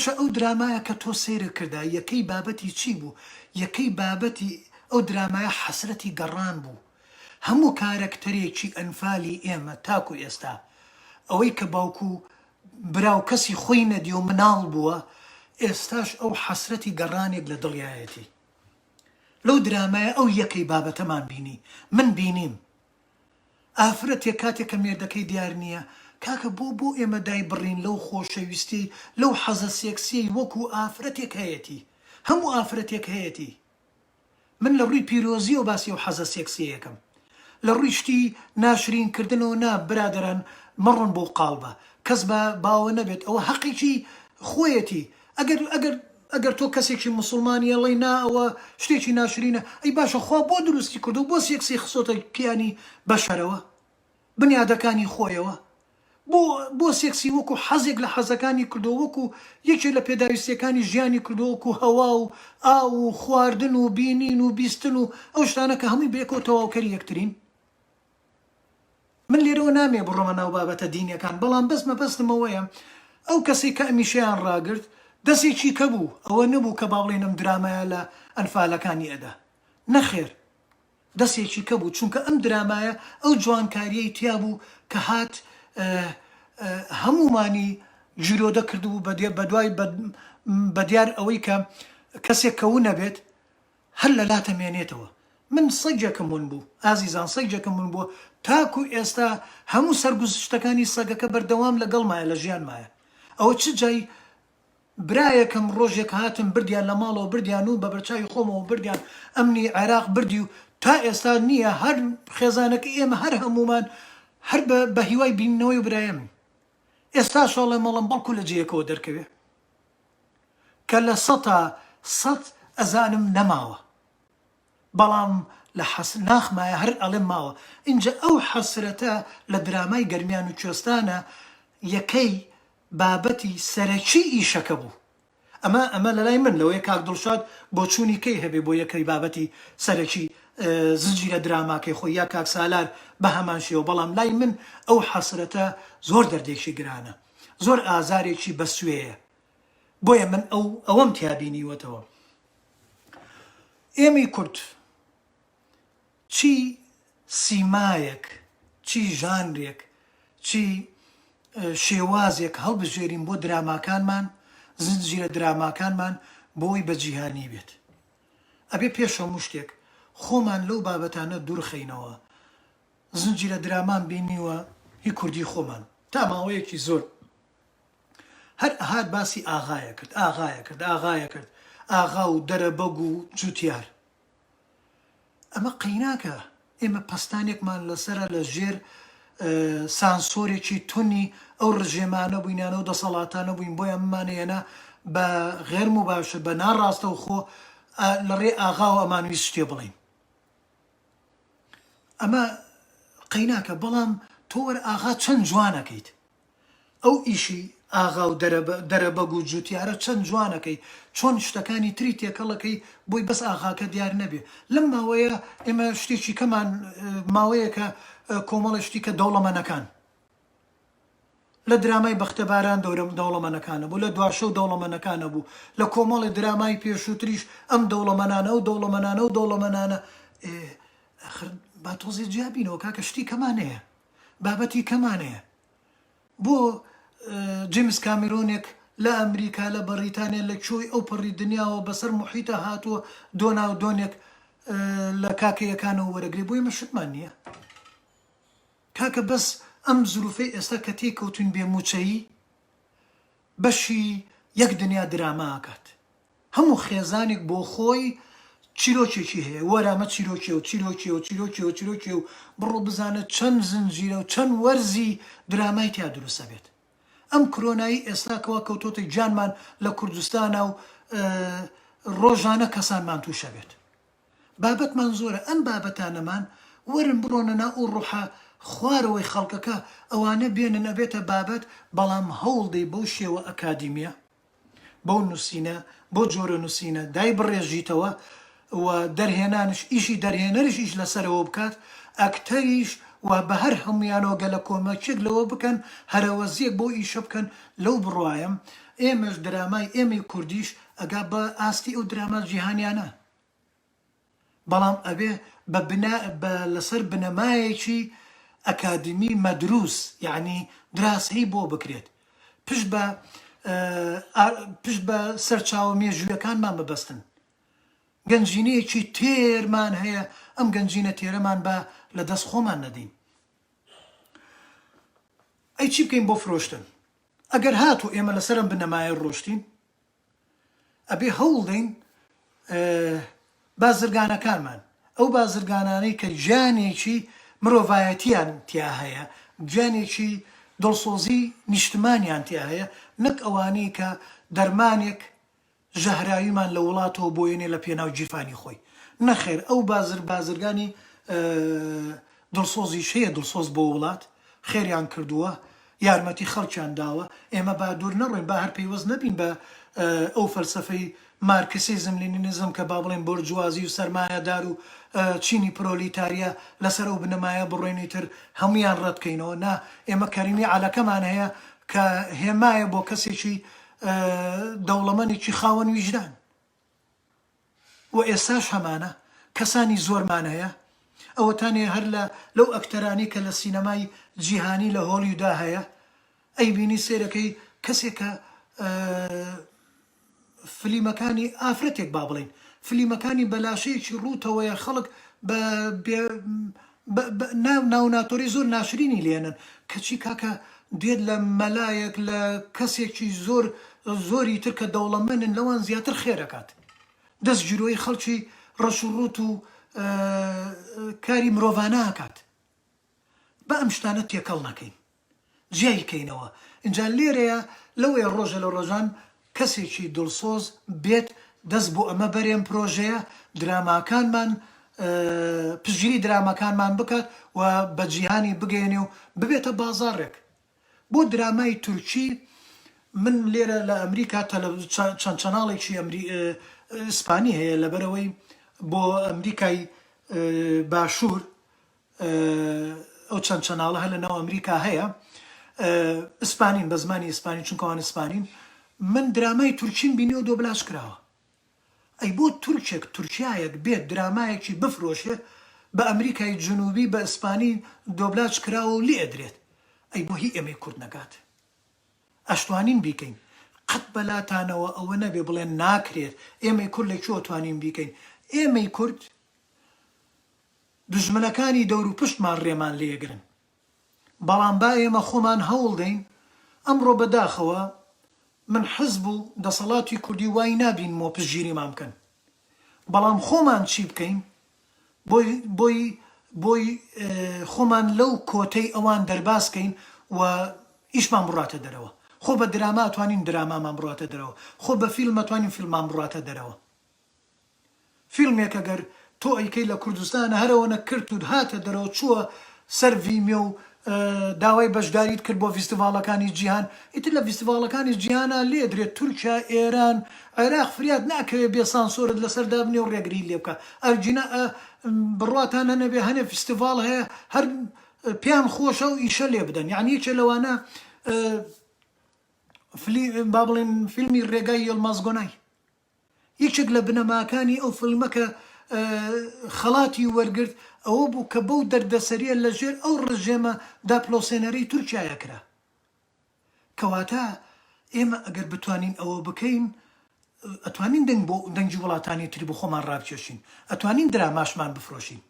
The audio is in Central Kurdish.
باشە ئەو درامایە کە تۆ سەیرت کردا یەکەی بابەتی چی بوو؟ یەکەی بابەتی ئەو درامایە حەسرەتی گەڕان بوو. هەموو کارەکتەرێکی ئەنفالی ئێمە تاکو ئێستا ئەوەی کە باوک و برا و کەسی خۆی نەدیوە مناڵ بووە ئێستاش ئەو حەسرەتی گەڕانێک لە دڵیایەتی. لەو درامایە ئەو یەکەی بابەتەمان بینی. من بینیم. ئافرەتێک کاتێک کە مێردەکەی دیار نییە، کاکە بۆ بۆ ئێمە دایبڕین لەو خۆشەویستیەی لەو حەزە سێکسیەی وەکو ئافرەتێک هەیەتی هەموو ئافرەتێک هەیەتی من لە ڕووی پیرۆزیەوە باسی ئەو حەزە سێکسیەیەکەم لە ڕووی شتی ناشرین کردنەوە نا برادەران مەڕۆن بۆ قاڵبە کەس بە باوە نەبێت ئەوە هەقێکی خۆیەتی ئەگەر ئەگەر ئەگەر تۆ کەسێکی موسڵمانی ئەڵێی نا ئەوە شتێکی ناشرینە ئەی باشە خوا بۆ دروستی کردوە بۆ سێکسی خستۆتە کیانی بەشەرەوە بنیادەکانی خۆیەوە بۆ بۆ سێکسی وەکو حەزێک لە حەزەکانی کردوە وەکو یەکێ لە پێداویستیەکانی ژیانی کردوە وەکو هەوا و ئاو و خواردن و بینین و بیستن و ئەو شتانە کە هەمووی بەیەکەوە تەواوکەری یەکترین. من لێرەوە نامەوێ بڕۆمە ناو بابەتە دینیەکان بەڵام بەس مەبەستم ئەوەیە ئەو کەسەی کە ئەمیشەیان ڕاگرت دەسێکی کە بوو ئەوە نەبوو کە با بڵێین ئەم درامایە لە ئەنفالەکانی ئەدا نەخێر دەسێکی کە بوو چونکە ئەم درامایە ئەو جوانکاریەی تیا بوو کە هات هەموومانی گیرۆدە کردبوو بەدوای بەدیار ئەوەی کە کەسێک کە ونەبێت هەر لەلات ئەمێنێتەوە. من سەگێکم ون بوو ئازیزان سەگێکم ون بووە تاکو ئێستا هەموو سەرگوزشتەکانی سەگەکە بەردەوام لەگەڵمایە لە ژیانمایە ئەوە چ جای برایەکم ڕۆژێک هاتن بردیان لە ماڵەوە بردیان و بە بەرچاوی خۆمەوە بردیان ئەمنی عێراق بردی و تا ئێستا نییە هەر خێزانەکەی ئێمە هەر هەموومان هەر بە هیوای بینینەوەی برایەمین ئێستاش ئەڵێم ئەڵێم بەڵکو لە جێیەکەوە دەرکەوێ. کە لە سەتا سەت ئەزانم نەماوە بەڵام لە حەس ناخمایە هەر ئەڵێم ماوە ئینجا ئەو حەسرەتە لە درامای گەرمیان و کوێستانە یەکەی بابەتی سەرەکی ئیشەکە بوو ئەمە ئەمە لەلای من لەوەیە کاک دڵشاد بۆچوونی کەی هەبێ بۆ یەکەی بابەتی سەرەکی زنجیرە دراماکەی خۆی یا کاک سالار بە هەمان شێوە بەڵام لای من ئەو حەسرەتە زۆر دەردێکی گرانە زۆر ئازارێکی بەسوێیە بۆیە من ئەو ئەوەم تیا بینیوەتەوە ئێمەی کورد چی سیمایەک چی ژانرێک چی شێوازێک هەڵبژێرین بۆ دراماکانمان زنجیرە دراماکانمان بۆی بە جیهانی بێت ئەبێ پێش هەموو شتێک خۆمان لەو بابەتانە دوورخەینەوە زنجیرە درامان بینیوە هی کوردی خۆمان تا ماوەیەکی زۆر هەر ئەهات باسی ئاغایە کرد ئاغایە کرد ئاغایە کرد ئاغا و دەرەبەگ و جوتیار ئەمە قەیناکە ئێمە پەستانێکمان لەسرە لە ژێر سانسۆرێکی تونی ئەو ڕژێمانە بووینانە و دەسەڵاتانە بووین بۆیان ممانەیەنا بە غێر مباشر بە ناڕاستەوخۆ لە ڕێ ئاغاوە ئەمانویست شتێ بڵێین ئەمە قەیناکە بەڵام تۆ وەرە ئاغا چەند جوان ئەکەیت ئەو ئیشی ئاغا و دەرەبەگ و جوتیارە چەند جوان ئەکەی چۆن شتەکانی تری تێکەڵەکەی بۆی بەس ئاغاکە دیار نەبێ لەم ماوەیە ئێمە شتێکی کەمان ماوەیەکە کۆمەڵە شتی کە دەوڵەمەنەکان لە درامای بەختەباران دەورە دەوڵەمەنەکانە بوو، لە دواشەو دەوڵەمەنەکانە بوو، لە کۆمەڵێ درامای پێشووتریش ئەم دەوڵەمەنانە ئەو دەوڵەمەنانە ئەو دەوڵەمەنانە ئێ ئاخر با تۆزێ جیا بینەوە کاکە شتی کەمان هەیە بابەتی کەمان هەیە بۆ جیمس کامیرۆنێک لە ئەمریکا لە بەڕیتانیا لە کوێی ئەو پەڕی دنیاوە بەسەر محیتە هاتووە دۆنا و دۆنێک لە کاکەیەکانەوە وەرەگرێ بۆ ئێمە شتمان نییە کاکە بەس ئەم زروفەی ئێستا کە تێی کەوتوین بێ موچەیی بەشی یەک دنیا دراما ئەکات هەموو خێزانێک بۆ خۆی چیرۆکێکی هەیە وەرە ئەمە چیرۆکیە و چیرۆکیە و چیرۆکیە و چیرۆکیە و بڕۆ بزانە چەند زنجیرە و چەند وەرزی درامای تیا دروست ئەبێت ئەم کرۆنایی ئێستا کەوا کەوتۆتە گیانمان لە کوردستانا و ڕۆژانە کەسانمان توشەبێت بابەتمان زۆرە ئەم بابەتانەمان وەرن بڕۆنە ناو ئەو ڕۆحە خوارەوەی خەڵکەکە ئەوانە بێنن ئەبێتە بابەت بەڵام هەوڵدەی بەو شێوە ئەکادیمیە بەو نوسینە بەو جۆرە نوسینە دایبڕێژیتەوە و دەرهێنانش ئیشی دەرهێنەرش ئیش لەسەرەوە بکات ئەکتەریش و بە هەر هەمویانەوە گەلە کۆمەکێک لەوە بکەن هەرەوەزیەک بۆ ئیشە بکەن لەو بڕوایم. ئێمەش درامای ئێمەی کوردیش ئەگا بە ئاستی ئەو دراما جیهانیانە. بەڵام ئەبێ بە بنا بە لەسەر بنەمایەکی ئەکادیمی مەدروس یەعنی دراسەی بۆ بکرێت پشت بە پشت بە سەرچاوە مێژوویەکانمان ببەستن گەنجینەیەکی تێرمان هەیە ئەم گەنجینە تێرەمان با لە دەست خۆمان نەدەین ئەی چی بکەین بۆ فرۆشتن ئەگەر هاتوو ئێمە لەسەر ئەم بنەمایە ڕۆشتین ئەبێ هەوڵدەین بازرگانەکانمان، ئەو بازرگانانەی کە گیانێکی مرۆڤایەتیان تیا هەیە، گیانێکی دڵسۆزی نیشتمانیان تیا هەیە، نەک ئەوانەی کە دەرمانێک ژەهراویمان لە وڵاتەوە بۆ یەنێ لە پێناو گیرفانی خۆی. نەخێر ئەو بازر بازرگانی دڵسۆزیش هەیە دڵسۆز بۆ وڵات، خێریان کردووە، یارمەتی خەڵکیان داوە، ئێمە با دوور نەڕۆین، با هەر پەیوەست نەبین بە ئەو فەلسەفەی مارکسیزم لینینزم کە با بڵێین بۆرجوازی و سەرمایەدار و چینی پرۆلیتاریا لەسەر ئەو بنەمایە بڕۆین ئیتر هەموویان ڕەت کەینەوە، نا ئێمە کەریمی عەلەکەمان هەیە کە هێمایە بۆ کەسێکی دەوڵەمەنێکی خاوەن ویژدان. و ئێستاش هەمانە، کەسانی زۆرمان هەیە، ئەوەتانێ هەر لە لەو ئەکتەرانەی کە لە سینەمای جیهانی لە هۆڵیودا هەیە ئەیبینی سەیرەکەی کەسێک کە فلیمەکانی ئافرەتێک با بڵێین فلیمەکانی بە لاشەیەکی ڕووتەوەیە خەڵک بە بێ ناوناتۆری زۆر ناشرینی لێنن کەچی کاکە دێت لە مەلایەک لە کەسێکی زۆر زۆری تر کە دەوڵەمەنن لەوان زیاتر خێرەکات دەست گیرۆی خەڵکی ڕەش و ڕووت و کاری مرۆڤانە ئەکات با ئەم شتانە تێکەڵ نەکەین جیای کەینەوە ئینجا لێرەیە لەوەیە ڕۆژە لە ڕۆژان کەسێکی دڵسۆز بێت دەست بۆ ئەمە بەرێ ئەم پرۆژەیە دراماکانمان پشتگیری دراماکانمان بکات و بە جیهانی بگەیەنێ و ببێتە بازاڕێک بۆ درامای تورکی من لێرە لە ئەمریکا چەند چەناڵێکی ئیسپانی هەیە لەبەرەوەی بۆ ئەمریکای باشوور ئەو چەند چەناڵە هەر لە ناو ئەمریکا هەیە ئیسپانین بە زمانی ئیسپانی چونکە ئەوان ئیسپانین من درامای تورکیم بینیوە دۆبلاژ کراوە ئەی بۆ تورکێک تورکیایەک بێت درامایەکی بفرۆشێ بە ئەمریکای جنوبی بە ئیسپانی دۆبلاج کراوە و لێ ئەدرێت ئەی بۆ هی ئێمەی کورد نەگات ئەشتوانین بیکەین قەت بەلاتانەوە ئەوە نەبێ بڵێن ناکرێت ئێمەی کورد لە کوێوە توانین بیکەین ئێمەی کورد دوژمنەکانی دەوروپشتمان ڕێمان لێگرن بەڵام با ئێمە خۆمان هەوڵدەین، ئەمڕۆ بەداخەوە من حزب و دەسەڵاتی کوردی وای نابینمەوە پشتگیریمان بکەن، بەڵام خۆمان چی بکەین بۆی بۆی بۆی خۆمان لەو کۆتەی ئەوان دەرباز کەین و ئیشمان بڕاتە دەرەوە، خۆ بە دراما ئەتوانین درامامان بڕاتە دەرەوە، خۆ بە فیلم ئەتوانین فیلممان بڕاتە دەرەوە. فیلمێک ئەگەر تۆ ئەیکەی لە کوردستان هەر ئەوەنە کرد و هاتە دەرەوە چووە سەر ڤیمێ و داوای بەشداریت کرد بۆ ڤیستیڤاڵەکانی جیهان ئیتر لە ڤیستیڤاڵەکانی جیهانا لێدرێت تورکیا ئێران عێراق فریات ناکەوێ بێ سانسۆرت لەسەر دابنێ و ڕێگری لێ بکا ئەرگینا بڕواتان هەنەبێ هەنێ فیستیڤاڵ هەیە هەر پێیان خۆشە و ئیشە لێ بدەن یعنی یەکێ لەوانە فلی با بڵێن فیلمی ڕێگای یڵماز گۆنای یەکێک لە بنەماکانی ئەو فیلمە کە خەڵاتی وەرگرت ئەوە بوو کە بەو دەردەسەرییە لە ژێر ئەو ڕژێمە داپڵۆسێنەرەی تورکیایا کرا. کەواتە ئێمە ئەگەر بتوانین ئەوە بکەین ئەتوانین دەنگ بۆ دەنگی وڵاتانی تری بۆ خۆمان ڕابکێشین، ئەتوانین دراماشمان بفرۆشین.